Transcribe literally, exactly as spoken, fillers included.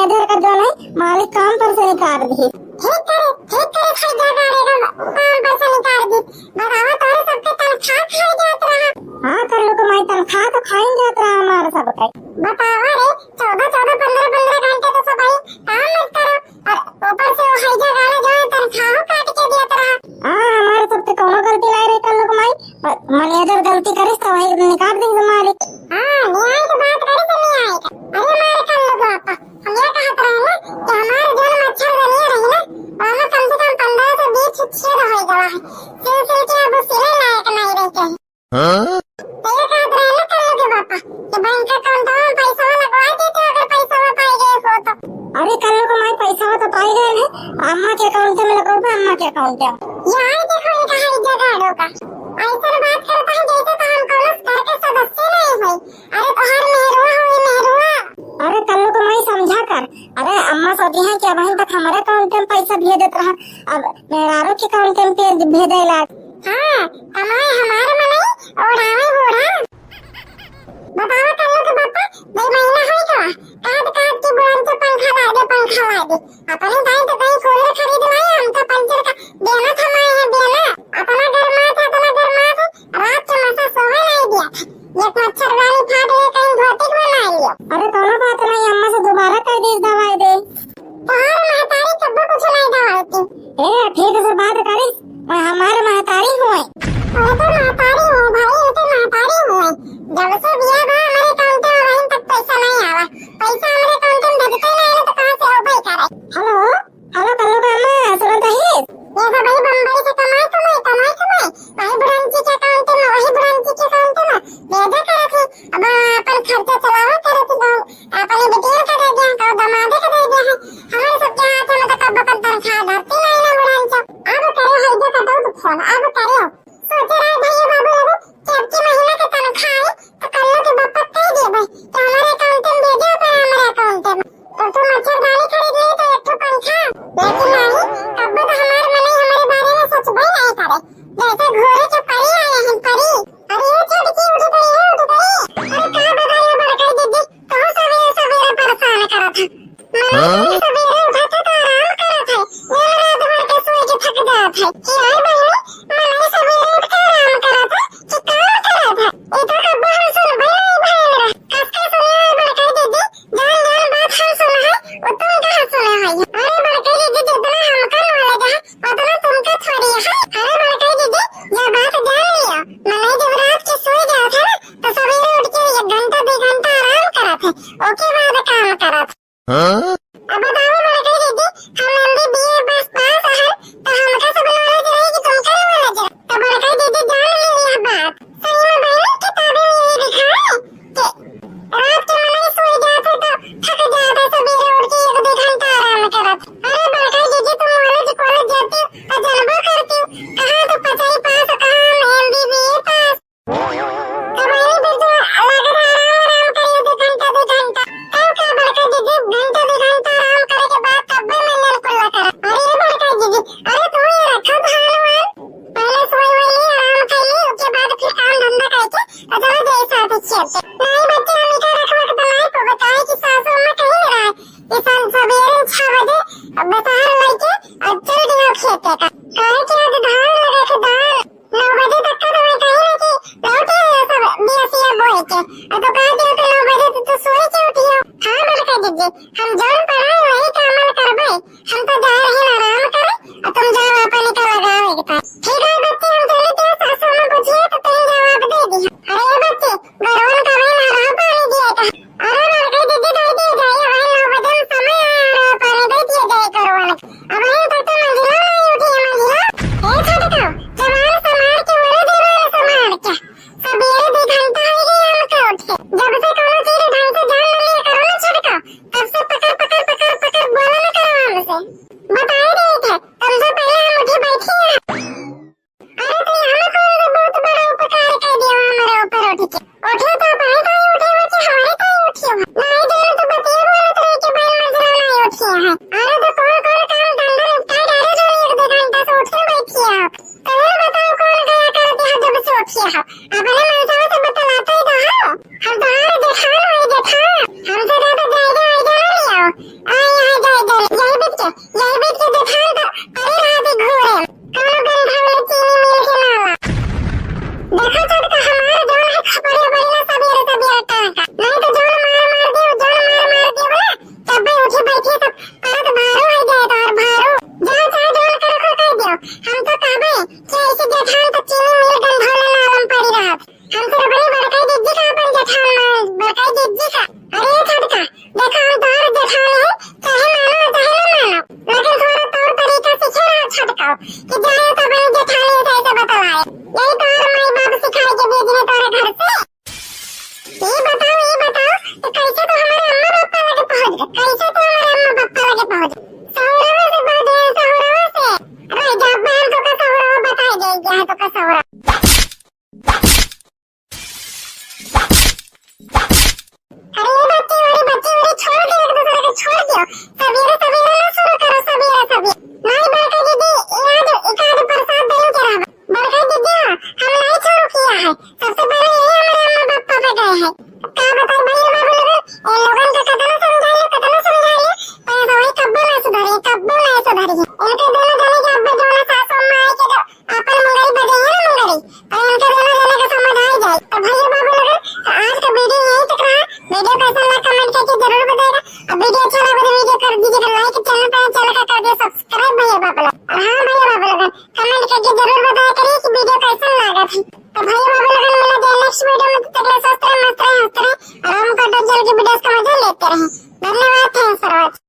इधर का जो नहीं, मालिक काम पर से निकाल दी। ठीक करे, ठीक करे, खाई जा गाड़े का काम पर से निकाल दी। बतावा, तोरे सबके तनख्वाह खाई जात रहा। हाँ, कल्लू के माई, तनख्वाह तो खाई जात रहा हमारे सबके। बतावा रे, चौदह चौदह, पन्द्रह पन्द्रह घंटे तो सब आई काम मत करो, और ऊपर से वो हैजा गाड़ा जो है तनख्वाह काट के दिया रहा। हाँ, हमारे सबके कोनो गलती नहीं रही कल्लू के माई, मैनेजर गलती करिस तो वही निकाल दी मालिक। हाँ, न्याय की बात करी तो न्याय का। अरे मार कल्लू के पापा, हम ये कहत रहे ना कि हमारे जो मच्छरदानी रही ना, वहाँ कम से कम पन्द्रह से बीस छेद हो गवा है। सिल सिल के अब सिले लायक नहीं रह गए। हाँ? तो ये कहत रहे ना कल्लू के पापा कि बैंक अकाउंट में पैसा लगवा देते अगर पैसा पाई गए हो तो। अरे कल्लू के माई, पैसा तो पाई गए हैं, अम्मा के अकाउंट में लगवा, अम्मा के अकाउंट में। ये आई देखो इनका है जगाड़ो का। ऐसा बात करता है जैसे तो हम कौनो घर के सदस्य नहीं है। अरे तोहार मेहरुआ होई, मेहरुआ। अरे कल्लू के माई समझा कर। अरे अम्मा सोची है कि अबहीं तक हमारे अकाउंट में पैसा भेजत रहा, अब मेहरारू के अकाउंट में भेज, भेजे लाग। हाँ, कमाए हमार मनई, ओढ़ावे बूढ़ा। बतावा कल्लू के पापा, दो महीना होई का? कहत कहत के बुढ़न के पंखा ला दे, पंखा ला दे। अपने दाई तो कहीं कूलर खरीद लाई, हमका पंचर का बेना थमाए है, बेना। अतना गरमात है, अतना गरमात है, रात के मसा सोवे नहीं दिया था। एक मच्छरदानी फाट गई, कहीं धोती के बनाई लियो। अरे कोनो बात नहीं, अम्मा से दोबारा कह दीस दवाई दे। तोहार महतारी कब्बो कुछ नहीं दवाई थी। ए, ठीक से बात करिस, मैं हमारे महतारी हुए। अरे तो महतारी हुए भाई, ये तो महतारी हुए। जब से बिया बा हमारे अकाउंट में अबहीं तक पैसा नहीं आवा। पैसा हमारे अकाउंट में भेजते नहीं आवे तो कहाँ से हो भाई करे? हेलो, हेलो, कल्लू का अम्मा, सुनत हई? ये सब भाई बम्बई से कमाए, कमाए, कमाए, कमाए। वही बुढ़ंची के अकाउंट में, वही बुढ़ंची के अकाउंट में भेजा करत ही। अब अपन खर्चा चलावा करत ही, अपन बिटिया का दे दिया, का दमादे का दे दिया है। हमारे सबके हाथ में तो कब कब तनख्वाह धरती नहीं ना बुढ़ंचा। अब करे है जो का दो फोन, अब करे। सोचे रहे भैया बाबू लोग कि अब की महीना के तनख्वाह आई तो कल्लू के बप्पा कह देबे कि हमारे अकाउंट में भेजो, पर हमारे अकाउंट में। तो तू मच्छरदानी खरीद ले तो एक ठो पंखा, लेकिन नहीं, कब्बो तो हमार मनई हमारे बारे में सोचबे नहीं करे। जैसे घोड़े के परी आए हैं, परी। अरे ये छोटकी उठ गई है, उठ गई। अरे का बताइए बड़का दीदी, तू सवेरे सवेरे परेशान करत है। मनई हाँ? सवेरे उठत है तो आराम करत है, ये रात भर के सोए के थक जात है। कि आई बहिनी, मनई सवेरे उठ के आराम करत है कि काम करत है? ये तो कब्बो हम सुनबे नहीं भइल रहा। कस के सुनिए बड़का दीदी, जौन जौन बात हम सुना है, वो तुम कहाँ सुना है? अरे बड़के दीदी, जितना हमका knowledge है, उतना तुमका थोड़ी है। अरे बड़के दीदी, ये बात जान लियो, मनई जब रात के सोए जात है ना, तो सवेरे उठ के एक घंटा, दो घंटा आराम करत है, ओके बाद काम करत है। हाँ? अब बताओ बड़के दीदी, हम एमबीबीए बस पास है, तो हमका सब knowledge रही कि तुमका knowledge रही? तो बड़के दीदी जान ली यह बात। सही में बहन, किताबें में यही लिखा है कि रात के मनई सोई जात है तो थक जात है, सबेरे उठ के एक दो घंटा आराम करत। अरे बड़का जीजी, तुम कॉलेज, कॉलेज जाती तो जानबो करती, कहाँ तो पचाई पास, कहाँ एमबीबीए पास। तो वही बीच में लगे रहे, आराम, आराम करिए दो घंटा, दो घंटा। तब का बड़का जीजी घंटा दो घंटा आराम करे के बाद तब्बे में नल कुल्ला करा। अरे बड़का जीजी, अरे तू ये रखा धान वान, पहले सोई वोई ली, आराम कर ली, उसके बाद फिर काम धंधा करके और चलो जैसा भी खेलते। नहीं बच्चे, हम इधर रखवा के बनाए को बताए कि सासू अम्मा कहीं नहीं रहा है। ये सन सवेरे छह बजे अब बसार लेके और चल दियो खेते का। काहे कि आज धान लगा के धान नौ बजे तक का तो मैं कहीं ना कि लौटे आया सब बियसिया बोए के। और तो कहा दियो कि नौ बजे तो तू सोए के उठियो। हाँ बड़का जीजी, हम जौन पढ़ाई वही का अमल करबे। हम तो जा रहे हैं आराम करे, और तुम जाओ अपन का लगाओ एक तार। ठीक है बच्चे, हम चले क्या सासू में पूछिए तो तुम जवाब दे दिया। अरे बच्चे, गरवन का वही ना रहा पानी दिए का। अरे लड़के दीदी दे दिए जाए, वही नौ बजे में समय आया रहा पानी दे दिए जाए गरवन। अब वही तो तुम मंजिला नहीं उठी है मंजिला। ए छोटका, जवान समार के मरे दीवान समार के। सबेरे दो घंटा हो गया हमको उठे। जब से कोनो चीज ढंग से जान न लिया करो ना छोटका, तब से पकड़, पकड़, पकड़, पकड़ बोला ना करो हमसे। बताए कि जाए तो अपने जेठानी से ऐसे बतलाए। यही तोहर माई बाप सिखाए के भेजने तोरे घर से। ये बताओ, ये बताओ, तो कैसे तू हमारे अम्मा पापा लगे पहुंच गए? कैसे तू हमारे अम्मा पापा लगे पहुंच गए? सहुरवा से पहुंच गए, सहुरवा से। अरे जब हम तो का सहुरवा बताए दे, यहाँ तो का सहुरवा। अरे ये बच्ची, अरे बच्ची, अरे छोड़ दे एक दूसरे को, छोड़ दियो। सवेरे सवेरे ना शुरू करो, सवेरे सवेरे। नहीं बड़का दीदी, यहाँ जो एक आध प्रसाद दे के रहा। बड़का दीदी, हम नहीं शुरू किया है। सबसे पहले ये हमारे अम्मा पापा पे गए हैं। अब का बताए भैया बाबू लोगन, इन लोगन का कितना समझा लो, कितना समझा लो, पर वही कब्बो ना सुधरी, कब्बो ना सुधरी। इनके दोनों जने के अब्बे दोनों सासू अम्मा आए के जो अपन मुंगरी बजे है ना मुंगरी, पर इनके दोनों जने के समझ आ ही जाए। तो भैया बाबू लोगन, तो आज का वीडियो यहीं तक रहा। वीडियो कैसा लगा कमेंट करके जरूर बताएगा। अब वीडियो अच्छा लगा तो वीडियो कर दीजिएगा लाइक, चैनल पर चैनल का कर दिया सब्सक्राइब भैया बाबू लोग। और हाँ भैया बाबू लोगन, कमेंट करके जरूर बताया करिए कि वीडियो कैसा लगा था। तो भैया बाबू लोगन, मिला जाए नेक्स्ट वीडियो में, तब तक के लिए स्वस्थ रहे, मस्त रहे, हंसते रहे और हम कटो जल के वीडियोस का मजा लेते रहे। धन्यवाद, थैंक्स फॉर वॉचिंग।